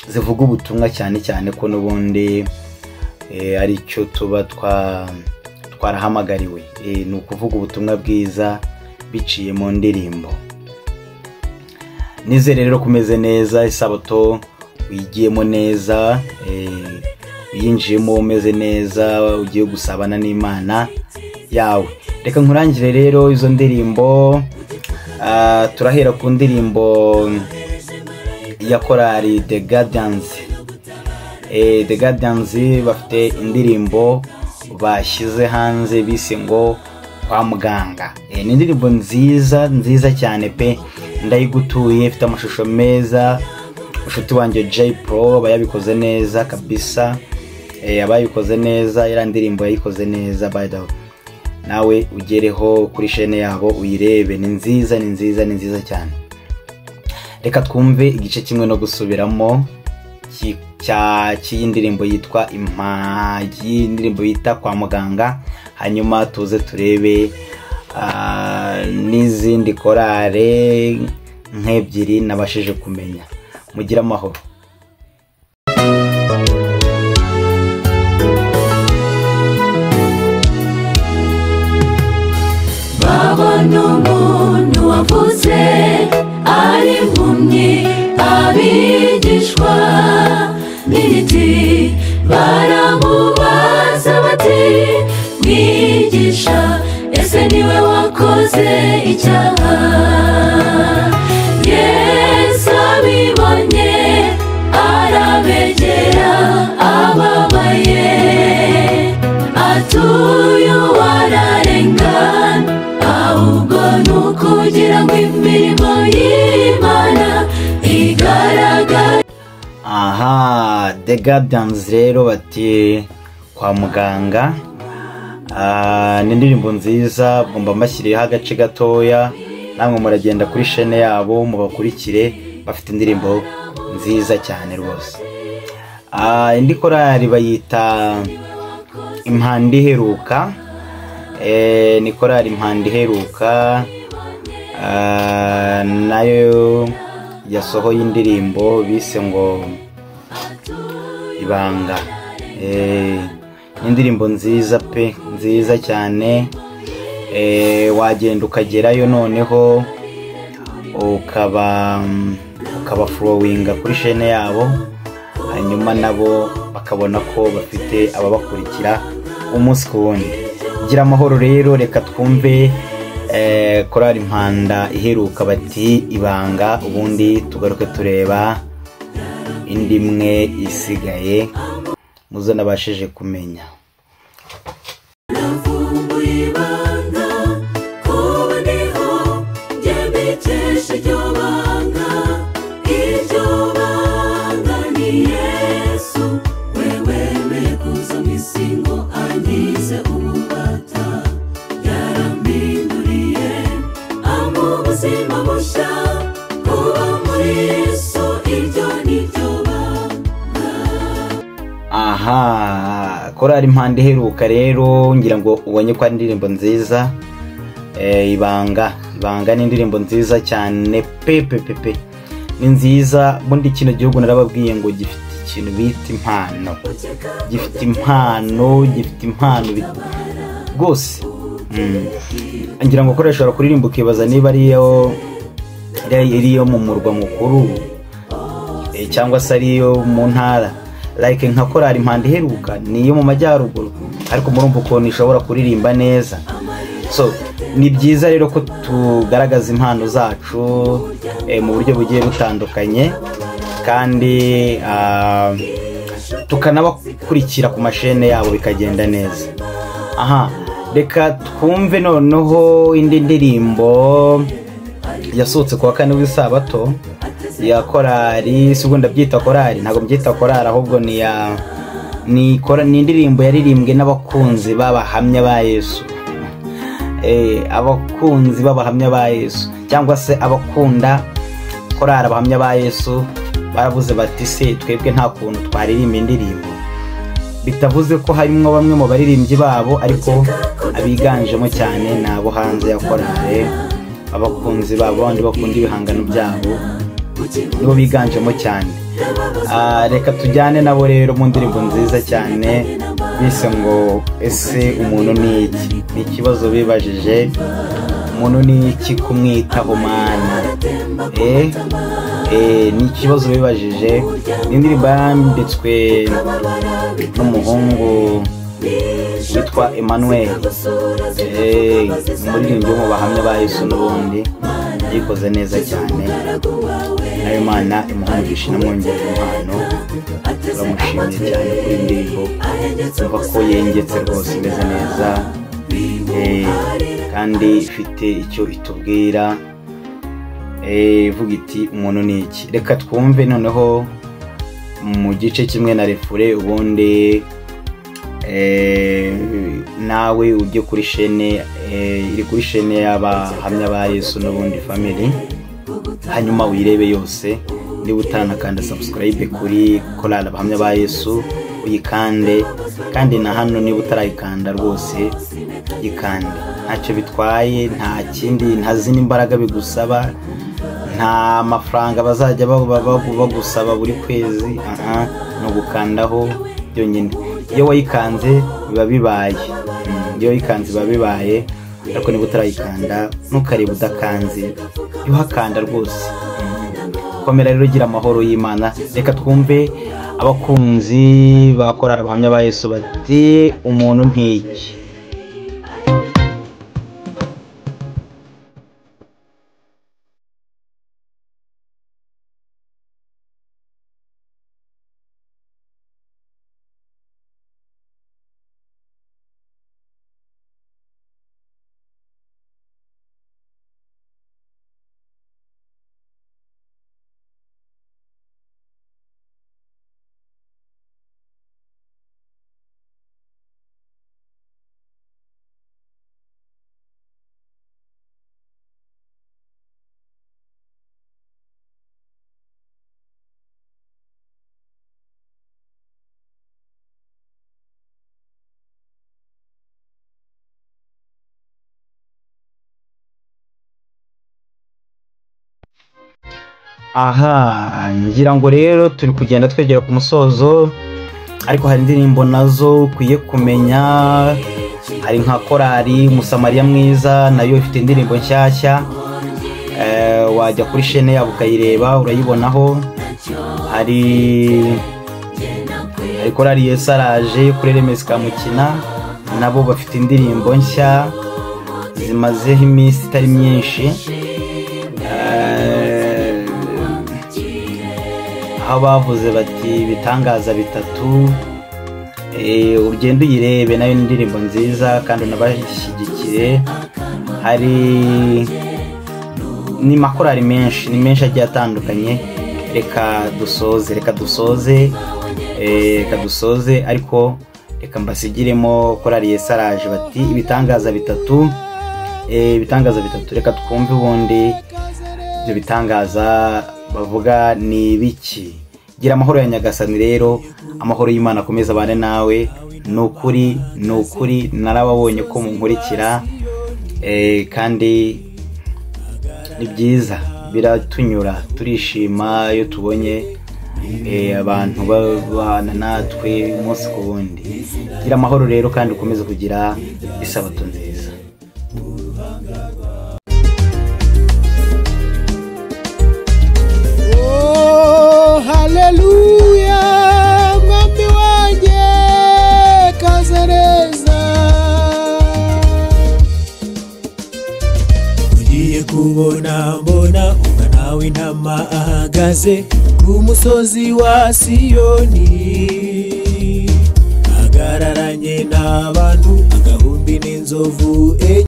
zivuga ubutumwa, cyane cyane ko n'ubundi ari cyo tuba twarahamagariwe, ni ukuvuga ubutumwa bwiza biciye mu ndirimbo. Nizere rero kumeze neza, isabato uyigiyemo neza, uyinjiyemo umeze neza, ugiye gusabana n'Imana yawe. Reka nkurangire rero izo ndirimbo. Turahera ku ndirimbo ya korali The Guardians. The Guardians bafite indirimbo bashyize hanze bise ngo Kwa Muganga. Ni indirimbo nziza nziza cyane pe, ndayigutuye, ifite amashusho meza. Ushuti wanjye J Pro abayabikoze neza kabisa, abayikoze neza, iriya ndirimbo yayikoze neza by the way. Nawe ugereho kuri chaîne yabo uyirebe, ni nziza, ni nziza, ni nziza cyane. Reka twumve igice kimwe no gusubiramo cy'iyi ndirimbo yitwa Impagi, indirimbo yita Kwa Muganga, hanyuma tuze turebe n'izindi korale nk'ebyiri nabashije kumenya. Mugire amahoro. Babona umuntu wavutse ari impumyi, abigishwa n'intiti baramubaza bati mwigisha, ese niwe wakoze icyaha? Yesu abibonye arabegera ababaye, atuye wararengana, ahubwo ni ukugira ngo imirimo y'Imana igaragare. Aha, The Guardians rero bati Kwa Muganga. Ni indirimbo nziza, ngomba mbashyiriyeho agace gatoya, namwe muragenda kuri chaîne yabo mubakurikire, bafite indirimbo nziza cyane rwose. Indi korali bayita Impanda Iheruka. Ni korali Impanda Iheruka, nayo yasohoye indirimbo bise ngo Ibanga. Ni indirimbo nziza pe, nziza cyane. Wagenda ukagerayo noneho ukaba followinga kuri chaîne yabo, hanyuma nabo bakabona ko bafite ababakurikira umunsi ku wundi. Gira amahoro rero, reka twumve korali Impanda Iheruka bati Ibanga, ubundi tugaruke tureba indi imwe isigaye muzo nabashije kumenya. Aha, korali Impanda Iheruka rero ngira ngo ubonye ko ari indirimbo nziza. Ibanga, Ibanga ni indirimbo nziza cyane pe pe pe pe, ni nziza. Bundi kino gihugu narababwiye ngo gifite ikintu bita impano, gifite impano, gifite impano rwose. Ngira ngo koresha kuririmba ukibaza niba ariyo iriyo mu murwa mukuru cyangwa se ariyo mu ntara. Like nka korali Impanda Iheruka niyo mu majyaruguru, ariko murumva ukuntu ishobora kuririmba neza. So ni byiza rero ko tugaragaza impano zacu mu buryo bugiye butandukanye, kandi tukanabakurikira ku mashene yabo bikagenda neza. Aha, reka twumve noneho indi ndirimbo yasohotse kuwa kane w'isabato ya korali, si ubwo ndabyita korali, ntabwo mbyita korali, ahubwo ni ya ni indirimbo yaririmbwe n'abakunzi b'abahamya ba Yesu. Abakunzi b'abahamya ba Yesu cyangwa se abakunda korali abahamya ba Yesu baravuze bati se twebwe nta kuntu twaririmba indirimbo, bitavuze ko harimo bamwe mu baririmbyi babo, ariko abiganjemo cyane nabo hanze ya korali, abakunzi babo bandi bakunda ibihangano byabo Nibo biganjemo cyane. Reka tujyane nabo rero mu ndirimbo nziza cyane bise ngo ese umuntu ni iki? Ni ikibazo bibajije, umuntu ni iki kumwitaho Mana? Ni ikibazo bibajije. Ni indirimbo yanditswe n'umuhungu witwa Emmanuel, umuririmbyi wo mu Bahamya ba Yesu, n'ubundi yikoze neza cyane. Nayo Imana imuha inamwongerera impano. Turamushimiye cyane kuri indirimbo, umva ko yengetse rwose, imeze neza, kandi ifite icyo itubwira, ivuga iti umuntu ni iki. Reka twumve noneho mu gice kimwe na refure, ubundi nawe ujye kuri shene, iri kuri shene y'Abahamya ba Yesu n'ubundi family, hanyuma uyirebe yose. Niba utaranakanda subscribe kuri korali Abahamya ba Yesu, uyikande, kandi na hano niba utarayikanda rwose yikande, ntacyo bitwaye, nta kindi, nta zindi mbaraga bigusaba, nta mafaranga bazajya bagusaba buri kwezi, aha ni ugukandaho byonyine. Iyo wayikanze biba bibaye, iyo wayikanze biba bibaye, ariko niba utarayikanda ntukarebe udakanze, jya uhakanda rwose. Komera rero, gira amahoro y'Imana. Reka twumve abakunzi ba korali Abahamya ba Yesu bati umuntu nk'iki. Aha ngira ngo rero turi kugenda twegera ku musozo, ariko hari indirimbo nazo ukwiye kumenya. Hari nka korali Musamariya Mwiza, nayo ifite indirimbo nshyashya, wajya kuri shene yabo ukayireba urayibonaho. Hari korali Yesaraje kuri Remesi Kamukina, nabo bafite indirimbo nshya zimazeho iminsi itari myinshi, aho bavuze bati ibitangaza bitatu. Ugende uyirebe, nayo ni indirimbo nziza kandi unabashyigikire. Hari ni makorali menshi, ni menshi agiye atandukanye. Reka dusoze, reka dusoze, reka dusoze, ariko reka mbasigiremo korali Yesaraje bati ibitangaza bitatu, ibitangaza bitatu. Reka twumve ubundi ibyo bitangaza bavuga ni ibiki. Gira amahoro ya Nyagasani rero, amahoro y'Imana akomeza abane nawe. Ni ukuri, ni ukuri narababonye ko munkurikira, kandi ni byiza, biratunyura, turishima iyo tubonye abantu babana natwe umunsi ku wundi. Gira amahoro rero kandi ukomeze kugira isabato nziza. Haleluya, mwami wanjye kazereza. Ugiye kubona mbona umwana w'intama ahagaze ku musozi wa Siyoni, ahagararanye n'abantu agahumbi n'inzovu enye.